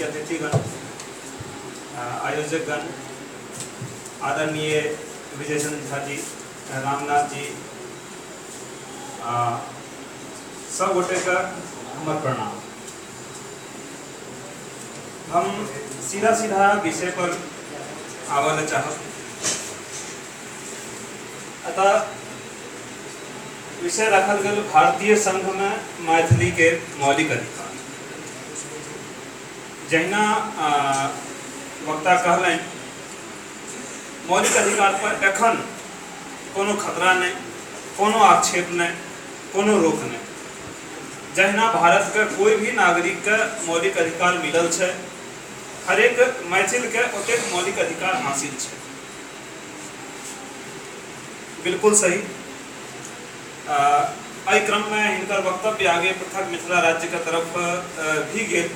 मुख्य अतिथिगण, आयोजकगण, आदरणीय विजय चंद्र झा जी, रामनाथ जी, सब गोटेके हमर प्रणाम। हम सीधा सीधा विषय पर आबऽ लए चाहब। अतः विषय राखल गेल भारतीय संघमे मैथिलीके मौलिक अधिकार। जहिना वक्ता कहलनि, मौलिक अधिकार पर एखन कोनो खतरा नहि, कोनो आक्षेप नहि, कोनो रोक नहि। जहिना भारतके कोई भी नागरिकके मौलिक अधिकार मिलल छै, हरेक मैथिलके ओतेक मौलिक अधिकार हासिल छै। बिल्कुल सही। एहि क्रममे हिनकर वक्तव्य आगे पृथक मिथिला राज्यके तरफ भी गेल।